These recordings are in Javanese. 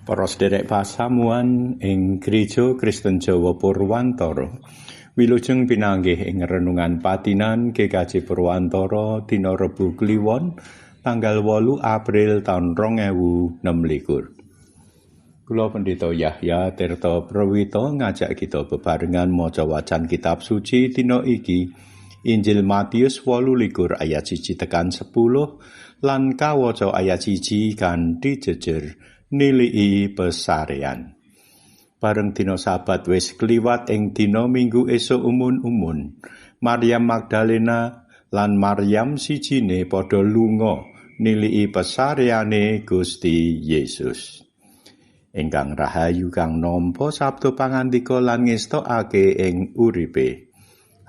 Para sederek pasamuan ing Gereja Kristen Jawa Purwantara, wilujeng pinanggih ing renungan patinan GKJ Purwantara dina Rebo Kliwon tanggal 8 April taun 2026. Kula Pendeta Yahya Tirta Prawito ngajak kita bebarengan maca wacan kitab suci dina iki, Injil Matius 28 ayat 1 tekan 10 lan kawaca ayat 1 kanthi jejer nilii pesarean. Bareng dina Sabat wis kliwat ing dina Minggu esuk umun-umun, Maryam Magdalena lan Maryam sijine padha lunga nilii pesareane Gusti Yesus. Ingkang rahayu kang nampa sabda pangandika lan ngestokake ing uripe.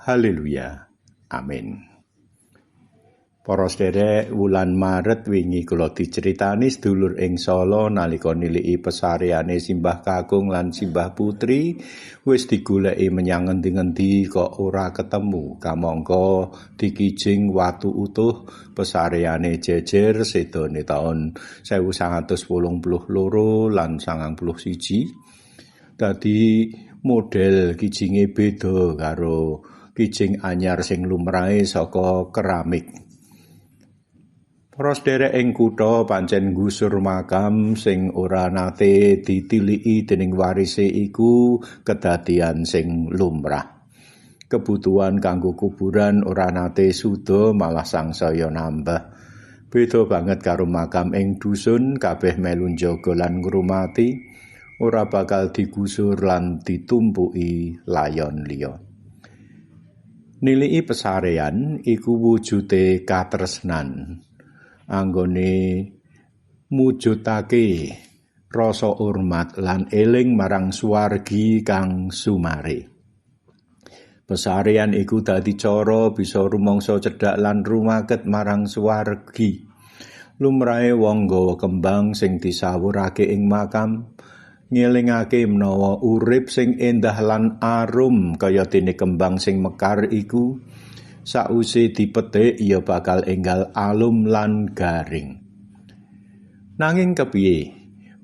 Haleluya. Amin. Para sederek, wulan Maret wingi kula diceritani sedulur ing Solo nalika niliki pesareane simbah kakung lan simbah putri wis digoleki menyang ngendi-ngendi kok ora ketemu, kamangka dikijing watu utuh pesareane jejer sedone taun 1982 lan 91. Dadi model kijinge beda karo kijing anyar sing lumrahe saka keramik. Para sederek ing kutha pancen nggusur makam sing ora nate ditiliki dening warise iku kedadian sing lumrah. Kebutuhan kanggo kuburan ora nate suda, malah sangsaya nambah. Beda banget karo makam ing dusun, kabeh melu njaga lan ngrumati, ora bakal digusur lan ditumpuki layon liya. Niliki pesarean iku wujude katresnan. Anggone mujudake rasa hormat lan eling marang suwargi kang sumare. Pesarean iku dadi cara bisa rumangsa cedhak lan rumaket marang suwargi. Lumrahe wong nggawa kembang sing disawurake ing makam, ngelingake menawa urip sing endah lan arum kaya dene kembang sing mekar iku sause dipetik ya bakal enggal alum lan garing. Nanging kepiye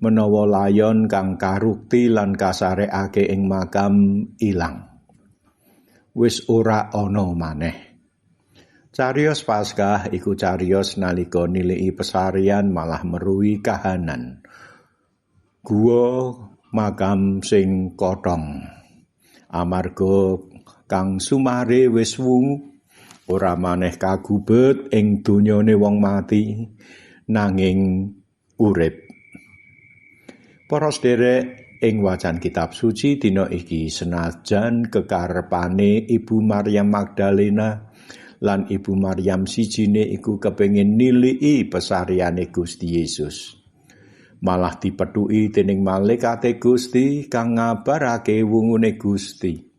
menawa layon kang karukti lan kasarekake ing makam ilang? Wis ora ana maneh. Cariyos Paskah iku cariyos nalika niliki pesarean malah meruhi kahanan. Guwa makam sing kotong. Amarga kang sumare wis wungu, ora maneh kagubet ing donyane wong mati, nanging urip. Para sederek, ing wacan kitab suci dina iki senajan kekarepane Ibu Maryam Magdalena lan Ibu Maryam sijine iku kepengin niliki pesareane Gusti Yesus, malah dipethuki dening malaikate Gusti kang ngabarake wungune Gusti.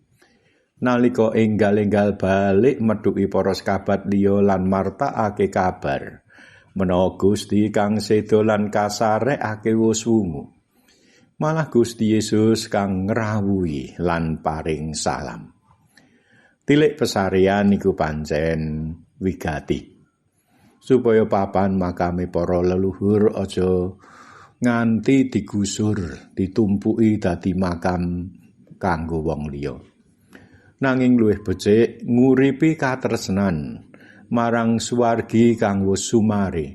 Nalika enggal-enggal balik methuki para sekabat liya lan martakake kabar menawa Gusti kang seda lan kasarekake wis wungu, malah Gusti Yesus kang ngrawuhi lan paring salam. Tilik pesarean iku pancen wigati supaya papan makame para leluhur aja nganti digusur, ditumpuki dadi makam kanggo wong liya. Nanging luwih becik nguripi katresnan marang suwargi kang wis sumare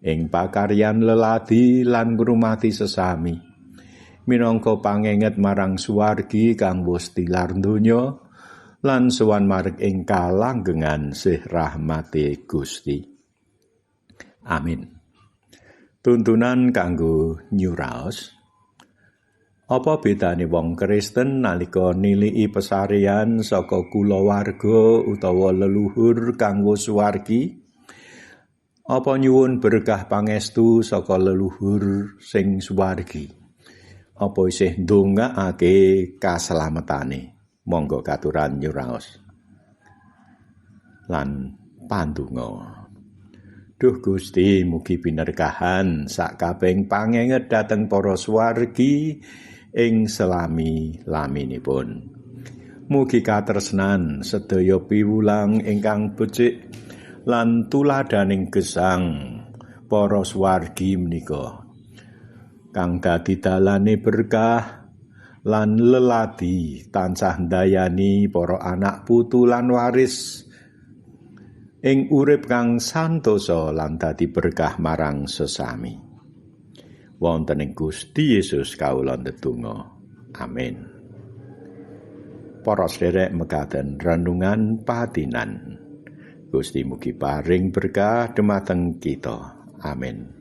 ing pakaryan leladi lan ngrumati sesami, minangka pangenget marang suwargi kang wis tilar donya lan sowan marek ing kalanggengan sih rahmate Gusti. Amin. Tuntunan kanggo nyuraos. Apa bedane wong Kristen nalika niliki pesarean saka kulawarga utawa leluhur kang wis suwargi? Apa nyuwun berkah pangestu saka leluhur sing suwargi? Apa isih ndongakake kaselametane? Monggo katuran nyuraos lan pandonga. Duh Gusti, mugi binerkahan sakabehing pangenget dhateng para suwargi ing selami laminipun. Mugi katresnan sedaya piwulang ingkang becik lan tuladaning gesang para suwargi menika. Kang dadi dalane berkah lan leladi tansah ndayani para anak putu lan waris ing urip kang santosa lan dadi berkah marang sesami. Wonten ing Gusti Yesus kawula ndedonga. Amin. Para sederek, mekaten renungan patinan. Gusti mugi paring berkah dumateng kita. Amin.